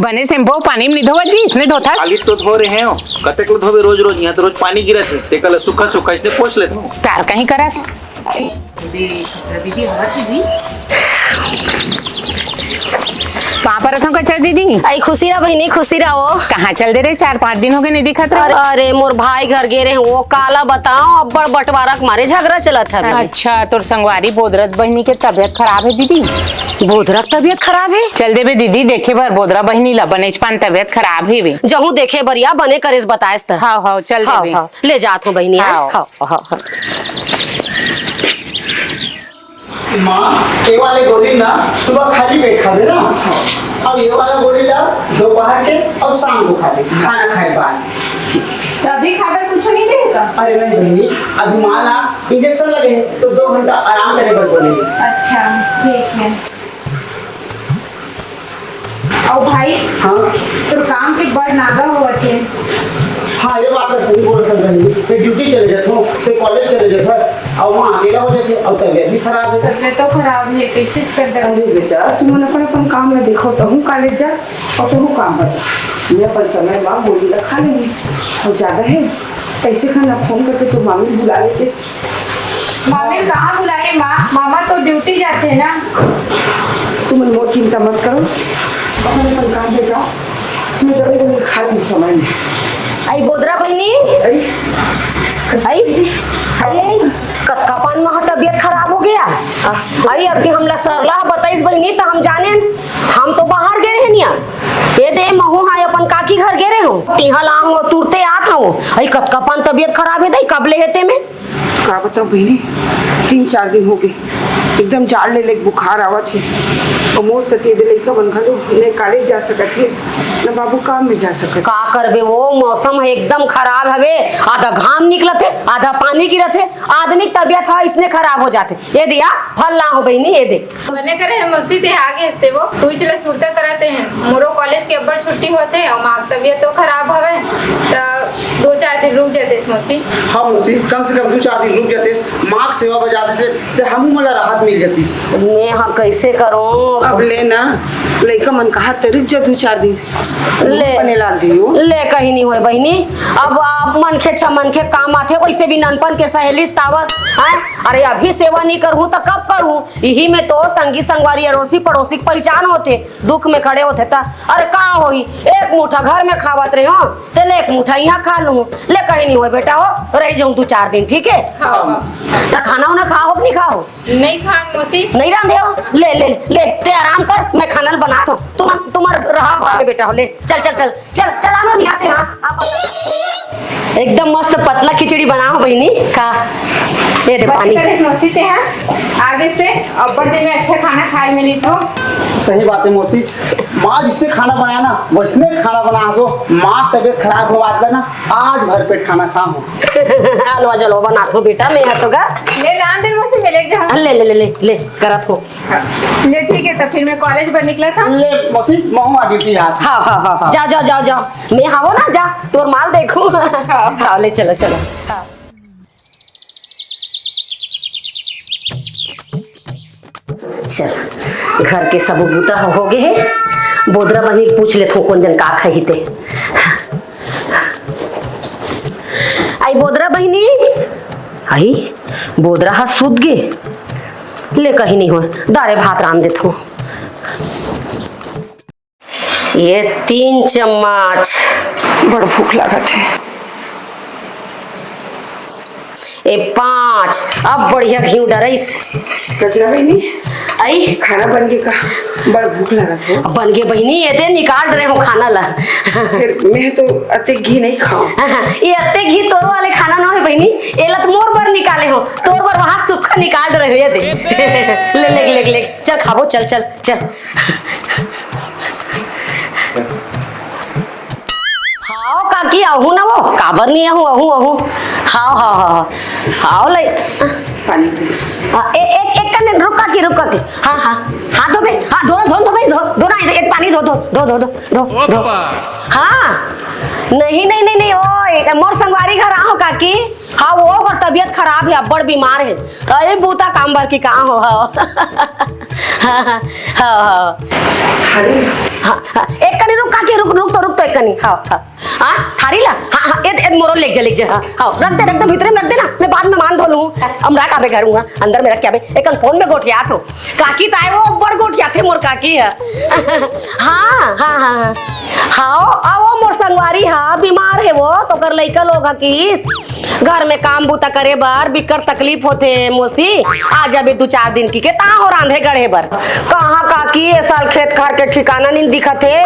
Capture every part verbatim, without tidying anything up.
बने शैम्पू पानी में नहीं धोवत जी, इसने धोथस। काली तो धो रहे हो, कतेक ले धोबे रोज रोज, यहाँ तो रोज पानी गिरत है, तेकर ले सूखा सूखा इसने पोंछ लेत हो। तार कहीं करस। दीदी, दीदी, हवा की जी। कहाँ पर रखो कचरा दीदी? आई खुशी रहा बहिनी, खुशी रहो। कहाँ चल दे रहे? चार पाँच दिन हो गए, नहीं दिखत रहे। अरे, अरे, मोर भाई घर गे रहे, वो काला बताओ, अब्बड़ बंटवारा के मारे झगड़ा चलत हवे। अच्छा, तोर संगवारी बोदरत बहिनी के तबियत खराब है दीदी? बोदरा के तबियत खराब है? चल देबे दीदी, देखे बर बोदरा बहिनी ला, बनेच पान तबियत खराब है वे। जहूँ देखे बर या बने करेस बताएस त। हाँ, हाँ, चल हाँ, देबे। हाँ, ले जात हूँ बहिनी, हाँ। हाँ, हाँ, हाँ। माँ, ये वाले गोली ना सुबह खाली पेट खाबे ना, अब ये वाला गोली ला दोपहर के और शाम को खाबे, खाना खाए बाद। तो अभी खाकर कुछ नहीं देगा? अरे नहीं बहिनी, अभी माँ ला इंजेक्शन लगे हैं, तो दो घंटा आराम करे बर बोले। अच्छा, ठीक है। अउ भाई, हाँ। तोर काम के बड़ नागा होवत हे। हाँ, ये बात तो सही बोलत हस बहिनी। मैं ड्यूटी चले जात हूँ, फिर कॉलेज चले जात हूँ, अउ वहाँ अकेला हो जाते, अउ तबियत भी खराब है। तबियत तो खराब है, कैसे कर दे? अरे बेटा, तुमन अपन अपन काम में देखो, तहूँ कॉलेज जा अउ तहूँ काम पर जा। मैं अपन समय मा गोली ला खा लेंगे, अउ ज्यादा है तैसे खाना फोन करके तो मामी बुला लेते। मामी कहाँ बुलाए माँ, मामा तो ड्यूटी जाते ना। तुम मोर चिंता मत करो, अपन अपन काम पे जाओ, मैं दवाई गोली खा लूँ समय में। आई बोदरा बहिनी, आई। आई, आई, आई, कतका पान मा तबियत खराब हो गया। आई अभी हमला सरला बताइस बहिनी त हम जाने, हम तो बाहर गे रहे निया। ये दे महू हा अपन काकी घर गे रहे हो, तिहा ला हम तुरते आत हो। आई कतका पान तबियत खराब है दाई, कब ले है ते में? का बताओ बहिनी, तीन चार दिन हो गए, एकदम जाड़ ले ले बुखार आवत है। और मोर सती दे लइका मन घलो न कॉलेज जा सकत है, न बाबू काम में जा सकत। का करबे, वो मौसम है एकदम खराब हवे, आधा घाम निकलत है, आधा पानी गिरत है, आदमी की तबियत है इसने खराब हो जाते। ये दिया फल ना हो बहिनी, ये दे। बने करे हे मौसी, ते आगे हसते वो, तू ही चला सुरता कराते हैं। मोरो कॉलेज के अब्बड़ छुट्टी होते हैं और माँ की तबियत तो खराब हवे, त दो चार दिन रुक जाते मौसी। हाँ मौसी, कम से कम दो चार दिन रुक जाते, माँ की सेवा बजा देते, ते हमू मला राहत मिल जातीस। मैं हाँ कैसे करूँ? अब ले ना, लइका मन कहा ते रुक जा दो चार दिन। ले। बने लाग जइयो। ले कहीं नहीं होए बहिनी, अब आप मनखे छ मनखे काम आथे, वैसे भी ननपन के सहेली तावस, हैं? अरे अभी सेवा नहीं करहूँ त कब करहूँ? यही में तो संगी संगवारी, अड़ोसी पड़ोसी की पहचान होथे, दुख में खड़े होथे त। अरे का होई, एक मुठा घर में खावत रहे हो, तेने एक मुठा यहाँ खा लूँ। ले कहीं नहीं होए बेटा हो, रह जाऊँ दो चार दिन, ठीक है? हाँ, हाँ। त खाना उना खाओ कि नहीं खाओ? नहीं खान मौसी। नहीं रांधे हो? ले, ले, ले, ते आराम कर, मैं खाना बनात हूँ। तुम, तुम्हार रहा भाग बेटा हो, ले, चल, चल, चल, चल, चल, आना नहीं आते, हाँ, आप एकदम मस्त पतला खिचड़ी बनाओ बहिनी, का? ये दे पानी। करे मौसी ते हाँ, आगे से अब्बड़ दिन में अच्छा खाना खाए मिलिस हो। सही बात है मौसी, माँ जिससे खाना बनाया ना, वैसने खाना बना सो। माँ तबियत खराब हो आज ना, आज भर पेट खाना खा हो। हलवा जलवा बनात हो बेटा, मैं हतो गा। ले रांध दे मौसी, मिले एक जहाँ। ले, ले, ले, ले, ले, करत हो। हाँ। ले ठीक है, तो फिर मैं कॉलेज पर निकला था। ले मौसी, महू आ ड्यूटी आज। हाँ, हाँ, हाँ, हाँ। जा, जा, जा, जा। मैं हावो ना, जा, तोर माल देखूँ। हाँ। हाँ, ले चलो, चलो। हाँ। चल, घर के सबो बूता ह होगे हे। बोदरा बहिनी पूछ लेथों कोन जन का खाही ते। आई बोदरा बहिनी, आई बोदरा ह सूत गे। ले कहीं नहीं होय, दारे भात रांध देथों। ये तीन चम्मच। बड़ भूख लागत हे। ए पाँच, अब बढ़िया घी डरइस। कचरा बहिनी, आई? खाना बन गे का? बड़ भूख लागत हे। अब बन गे बहिनी, ये दे निकाल रहे हो खाना ला। फिर मैं तो अतेक घी नहीं खाऊं। हाँ, हाँ, ये अतेक घी तोर वाले खाना ना है बहिनी, एला तो मोर बर निकाले हो, तोर बर वहाँ सुक्खा निकाल रहे हो, ये दे। ले, ले, ले, ले, चल खाबो, चल, चल। चल। हाव काकी, आहू ना वो, काबर नहीं आहू, आहू, आहू। हाव, हाव, हाव, हाव। हाव ले। पानी पी। हाँ, ए-, एक, एक कने रुक काकी, रुक काकी। हाँ, हाँ। हाँ, धो बे, हाँ, धो, धो, धो बे, धो, धो ना, एक पानी धो, धो, धो। हाँ। नहीं, नहीं, नहीं, नहीं, ओ, एक, मोर संगवारी घर आओ काकी। हाँ, वो ओकर तबियत खराब हे, अब्बड़ बीमार हे। अरे बूता काम बर की कहाँ हो, हाँ। हाँ, हाँ, हाँ, हाँ। अरे। हाँ, हाँ, एक कनी रुक, रुक, रुक तो, रुक तो एक कनी। हाँ, हाँ। हाँ, थारी ला? हाँ, हाँ, एद, एद मोरो लेग जा, लेग जा। हाँ, हाँ, रख दे, रख दे, भीतरे में रख दे ना, मैं बाद में मान धो लूँ। हम रख आबे घर हुआ, अंदर में रख के आबे, एकन फोन में गोठियात हो। काकी ताय वो बड़ गोठियाथे मोर काकी ह। हाँ, हाँ, हाँ, हाँ। हाओ, आ वो मोर संगवारी ह, बीमार हे वो, तो कर लइका लोग ह किस। घर में काम बूता करे बर बिकट तकलीफ होथे मौसी। आ जाबे दू चार दिन की के ता हो रांधे गढ़े बर। कहाँ काकी, ए साल खेत खार के ठिकाना नी दिखत हे।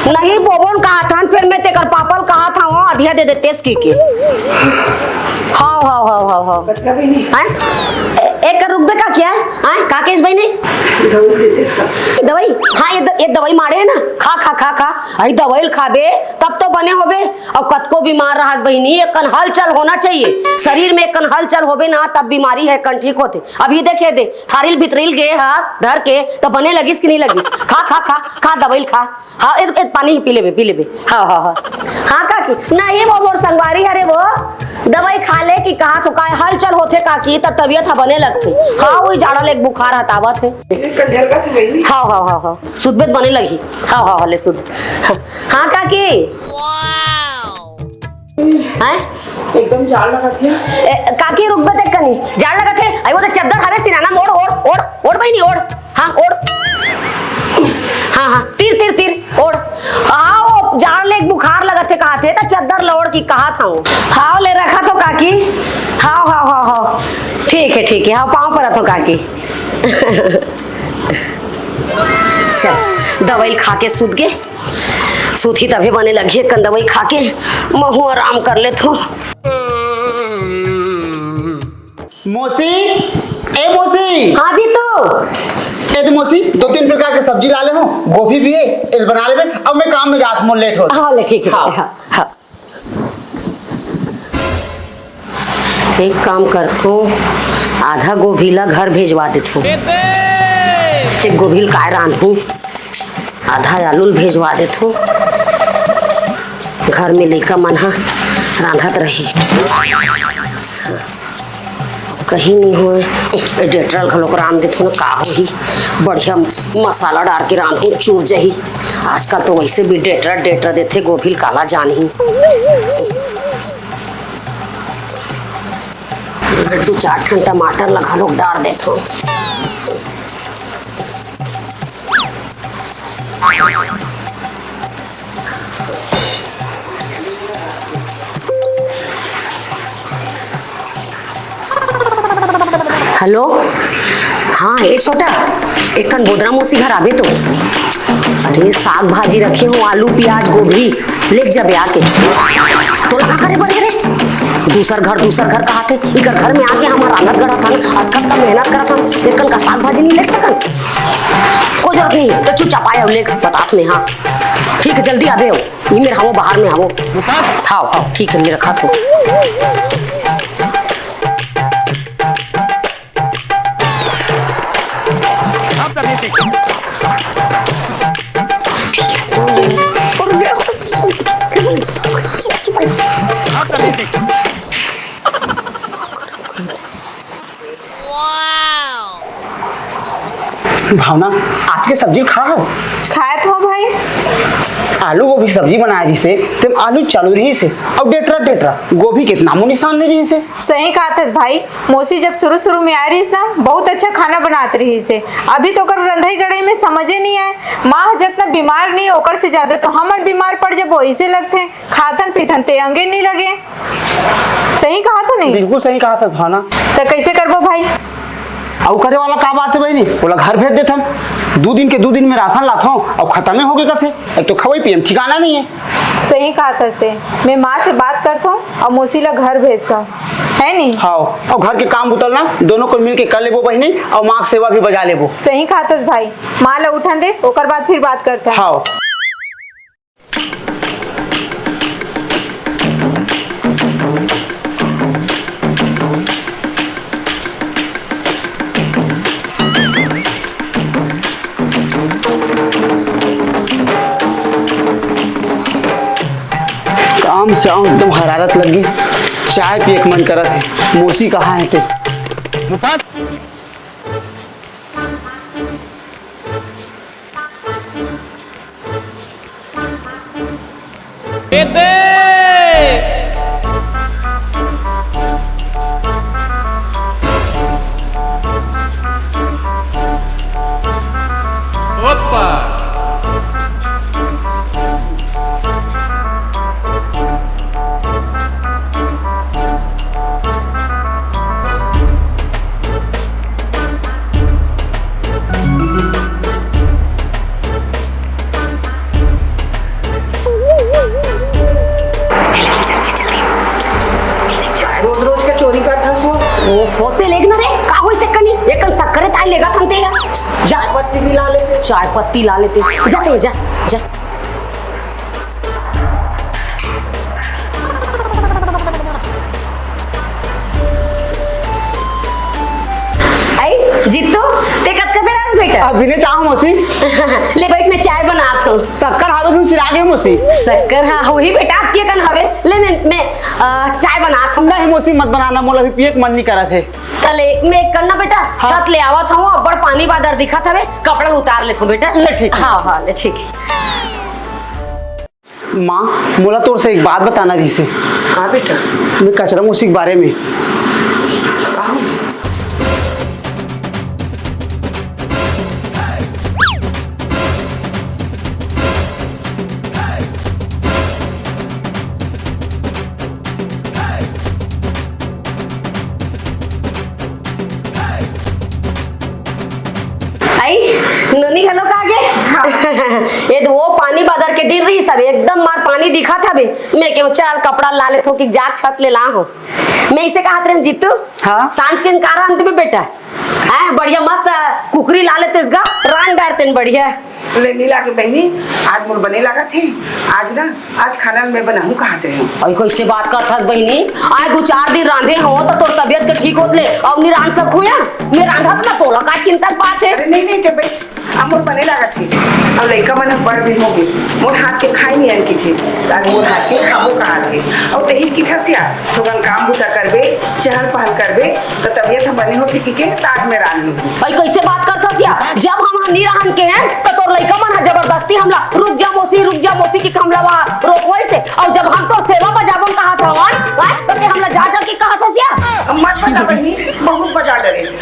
नहीं बोबोन कहा था, फिर मैं तेकर पापल कहा था, वो अधिया दे देतेस की के। हाओ, हाओ, हाओ, हाओ, हाओ। बचका भी नहीं। हैं? ए-, एक रुकबे का क्या? हैं? का केस बहिनी? दवाई देतेस का? दवाई? हाँ, ये द-, ये दवाई मारे है ना? खा, खा, खा, खा। अई दवाई ल खाबे, तब तो बने होबे। अब कतको बीमार रहस बहिनी, एकन हलचल होना चाहिए। शरीर में एकन हलचल होबे ना, तब बीमारी ह एकन ठीक होथे। अब ये देखे दे, थारी ल भीतरी ल गे हस धर के, त बने लगिस कि नहीं लगिस? खा, खा, खा, खा, दवाई ल खा। हाँ, ए, ए, पानी ही पी लेबे, पी लेबे। हाँ, हाँ, हाँ। हाँ, काकी, नहीं, वो मोर संगवारी हरे वो। दवाई खा ले कि कहा तो काय हलचल होथे काकी, तब तबीयत ह बने लगथे। हाँ, वही जाड़ा ले बुखार हतावत हे। ये कंडेल का तो वही। हाँ, हाँ, हाँ, हाँ। सुतबे त बने लगही। हाँ, हाँ, हाँ, ले सुत। हाँ, काकी। हैं? एकदम जाड़ लगत हे। ए, काकी रुकबे ते कनी। जाड़ लगत हे। आई वो तो चद्दर हवे सिराना मोड़, ओढ़, ओढ़, ओढ़ बहिनी, ओढ़। हाँ, ओढ़। हाँ, हाँ, तीर, तीर, तीर, ओढ़। हाँ, वो जाड़ ले एक बुखार लगत हे, कहा थे, त चद्दर ल ओढ़ की कहा था वो। हाँ, ले रखा तो काकी। हाँ, हाँ, हाँ, हाँ। ठीक है, ठीक है, हाँ, पाँव परत हो काकी। चल, दवाई खा के सूत के, सूती तभे बने लगी, एक कन दवाई खा के महू आराम कर लेत हो। मौसी, ए मौसी। हाँ जी तो। ए तो मौसी, दो तीन प्रकार के सब्जी ला ले हो, गोभी भी है, एल बना लेबे। अब मैं काम में जात, मोर लेट हो। हाँ, ले, ठीक है, हाँ। हाँ, हाँ। एक काम करथों, आधा गोभी ला घर भेजवा देथों। एक गोभी ल काय रांधूं, आधा आलू ल भेजवा देथों। घर में लइका मन ह रांधत रही। कहीं नहीं होए, डेटरा ल घलोक रांध देथों न, का होही, बढ़िया मसाला डार के रांधूं, चूर जही। आजकल तो वैसे भी डेटरा, डेटरा देथे, गोभी ल काला जानही। दू चार ठन टमाटर ला घलोक डार देथों। हेलो, हाँ, ए छोटा, एक कन बोदरा मौसी घर आबे तो। अरे, साग भाजी रखे हो, आलू, प्याज, गोभी, लेके जाबे आके। तोला का करे बर हे रे? दूसर घर, दूसर घर कहाथे, इकर घर में आके हमर आंगन गढ़त हन, अतका, अतका मेहनत करत हन, एक कन का साग भाजी नहीं लेके सकन? कोई जरूरत नहीं, तो चुपचाप आए हो, लेके बतात में, हाँ। ठीक है, जल्दी आबे हो, ये मेरे हवो बाहर में हवो। हाव, हाव, ठीक है, मैं रखा थो। भावना, आज के सब्जी ल खाहस? खाए तो भाई। आलू गोभी के सब्जी बनाए रहिसे, तेम आलू चालू रहिसे, अउ डेटरा डेटरा गोभी के नामो निशान नहीं रहिसे। सही कहत हस भाई, मौसी जब शुरू शुरू में आए रहिस ना, बहुत अच्छा खाना बनात रहिसे। अभी तो ओकर रंधई गढ़ई में समझे नहीं आए। माँ जतना बीमार नहीं, ओकर से ज्यादा तो हमन बीमार पड़ जबो, ऐसे लगथे। खाथन पीथन ते अंगे नहीं लगे। सही कहा तो नहीं? बिल्कुल सही कहा था भावना। तो कैसे करबो भाई? अउ करे वाला का बात है बहिनी, ओला घर भेज देथन। दू दिन के दू दिन में राशन लाथों, अउ खत्म होगे कथे। एक तो खवई पियम ठिकाना नहीं है। सही कहा था से। मैं माँ से बात करथों अउ मौसी ला घर भेजथों, है नी? हाव, अउ घर के काम बुतल ना दोनों को मिल के कर लेबो बहिनी, अउ माँ के सेवा भी बजा लेबो। सही कहा था भाई, माँ ला उठन दे, ओकर बाद फिर बात करथन। हाव। काम से आऊं, एकदम हरारत लग गई, चाय पिए के मन करत है। मौसी कहाँ है ते? मुफत? दे। ओप्पा। रोज रोज के चोरी करत हस वो। ओहो, ते लेग ना रे, का होइस कनी? एक कन शक्कर ताई लेगत हन ते। जा। चाय पत्ती भी ला लेते। चाय पत्ती ला लेते। जा ते, जा, जा। आई, जीतू, ते कतका बेर आस बेटा? अभी ने चाहूं मौसी। ले बैठ, मैं चाय बनात हूँ। शक्कर हावे तुम सिरा गए मौसी। शक्कर हा, होही बेटा, के कन हवे। ले मैं, मैं, अ, चाय बनात हूँ। नहीं मौसी, मत बनाना, मोला अभी पिए के मन नहीं करत हे। तले मैं एक करना बेटा, हाँ। छत ले आवत हूँ, अब्बड़ पानी बादर दिखत हवे, कपड़ा उतार लेथूँ बेटा। ले ठीक है। हाँ, हाँ, ले ठीक है। माँ, मोला तोर से एक बात बताना रहिसे। हाँ बेटा। मैं कचरा मौसी के बारे में। का हो? आई, नोनी घलो का गे? हाँ। ये तो वो पानी बादर के दिन रहिस, एकदम मार पानी दिखत हवे। मैं के चल कपड़ा ला लेथों कि जा छत ले ला हो। मैं इसे कहत रहें जीतू, हाँ? सांझ के का रांधबे बेटा? हैं, बढ़िया मस्त कुकरी ला लेतेस गा, रांध डारतेन बढ़िया। ले नी लागे बहिनी, आज मोर बने लागत हे। आज ना, आज खाना मैं बनाहूँ कहत रहेंव। अई, कइसे बात करथस बहिनी? आज दू चार दिन रांधे हवं त तोर तबियत के ठीक होत ले, अब नी रांध सकहूँ या? मैं रांधत ना, तोला का चिंता के बात हे? अरे नहीं, नहीं, ते बैठ, अब मोर बने लागत हे। अब लइका मन ह बड़ दिन होगे, मोर हाथ के खाए नी अनकिथे, त आज मोर हाथ के खाबो कहत हे। अउ तेहिस किथस या, थोकन काम बूता करबे, चहल पहल करबे, त तबियत ह बने होथे किके, त आज मैं रांध लूँ। भाई, कइसे बात करथस या? जब हम ह नी रहन के हन, त तोर लइका मन ह जबरदस्ती हमला, "रुक जा मौसी, रुक जा मौसी," कि हमला वहाँ रोकवइसे। अउ जब हम तोर सेवा बजाबोन कहत हवन, हैं, त ते हमला जा, जा कि कहत हस या? मत बजा बहिनी, बहुत बजा डरे।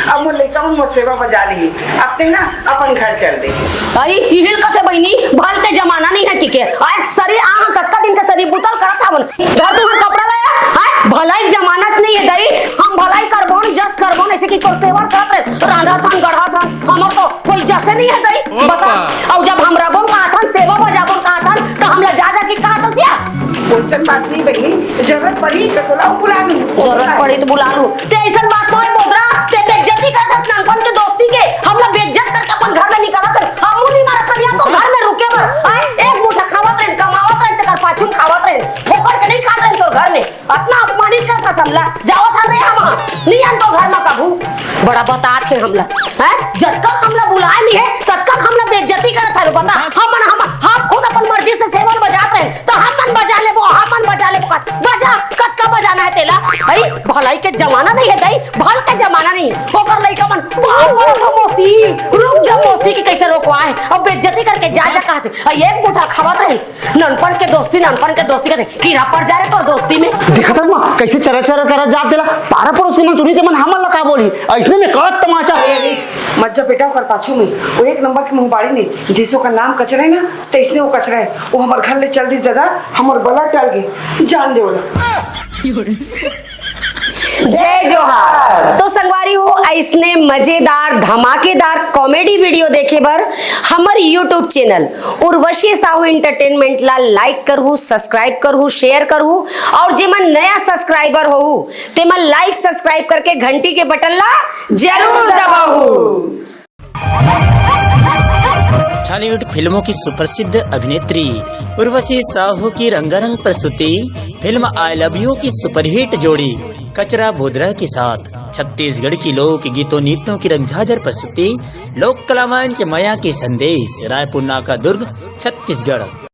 अब मोर लइका मन मोर सेवा बजा लिही, अब ते ना अपन घर चल दे। अरे, इहिल कथे बहिनी, भल के जमाना नहीं है किके। आय, शरीर आ हम कतका दिन के शरीर बुतल करत हवन। धर तुँहर कपड़ा ला यार। हाय, भलाई जमानत नहीं है दई। हम भलाई करबोन, जस करबोन, अइसे कि तोर सेवा करत रहे। रांधत हन, गढ़त हन, हमर तो कोई जसे नहीं है दई। बता। अउ जब हम रबोन कहत हन, सेवा बजाबोन कहत हन, त हमला जा जा के कहत हस या? कोइसन बात नहीं बहिनी, जरूरत पड़ी त तोला बुला लूँ। जरूरत पड़ी त बुला लूँ। ते अइसन बात नहीं बोदरा, ते बेइज्जती करत हस नानपन के दोस्ती के। हमला बेइज्जत करके अपन घर ले निकालत हस। हमू नहीं मारत हन या तोर घर में रुके बर। आय, एक मुठा खावत रहेन, कमावत रहेन, तेकर पाछू में खावत रहेन। फोकट के नहीं खात रहेन तोर घर में। अतना अपमानित करत हस हमला, जावत हन रे हम, नी आन तोर घर म कभू। बड़ा बतात हे हमला, हैं? जतका हमला बुलाए नी हे, ततका हमला बेइज्जती करत हवे, बता। हमन, हम, हम खुद अपन मर्जी से सेवा बजात रहेन, त हमन बजा लेबो, हमन बजा लेबो, कत-, बजा, कतका बजाना हे तेला? अई, भलाई के जमाना नहीं हे दई, भल के जमाना नहीं। ओकर लइका मन, "पाँव पड़त हो मौसी, रुक जा मौसी," कि कइसे रोकवाए, अब बेइज्जती करके जा, जा कहत हे। अई, एक मुठा खावत रहेन, ननपन के दोस्ती, ननपन के दोस्ती कथे, कीड़ा पड़ जा रे तोर दोस्ती में। देखत हस माँ, कइसे चरा चरा करा जात तेला, पारा पड़ोस के मन सुनही ते मन हमन ला का बोलही, अइसने में कड़क तमाचा। अरे, अरे, मत जा बेटा ओकर पाछू में, वो एक नंबर के मुंहबाड़ी ने, जइसे ओकर नाम कचरा हे ना, तइसने वो कचरा हे, वो हमर घर ले चल दिस दादा, हमर बला टल गे, जान दे ओला। जय जोहार। तो संगवारी हो, अइसने मजेदार, धमाकेदार comedy video देखे बर हमर YouTube channel Urvashi Sahu Entertainment ला like करहू, subscribe करहू, share करहू, अउ जेमन नया subscriber होहू, तेमन like subscribe करके घंटी के button ला जरूर दबाहू। छॉलीवुड फिल्मों की सुप्रसिद्ध अभिनेत्री उर्वशी साहू की रंगारंग प्रस्तुति फिल्म I Love You की सुपरहिट जोड़ी कचरा बोदरा के साथ छत्तीसगढ़ की लोक गीतों नृत्यों की रंगझाझर प्रस्तुति लोक कला मंच मया के संदेश, रायपुर नाका दुर्ग, छत्तीसगढ़।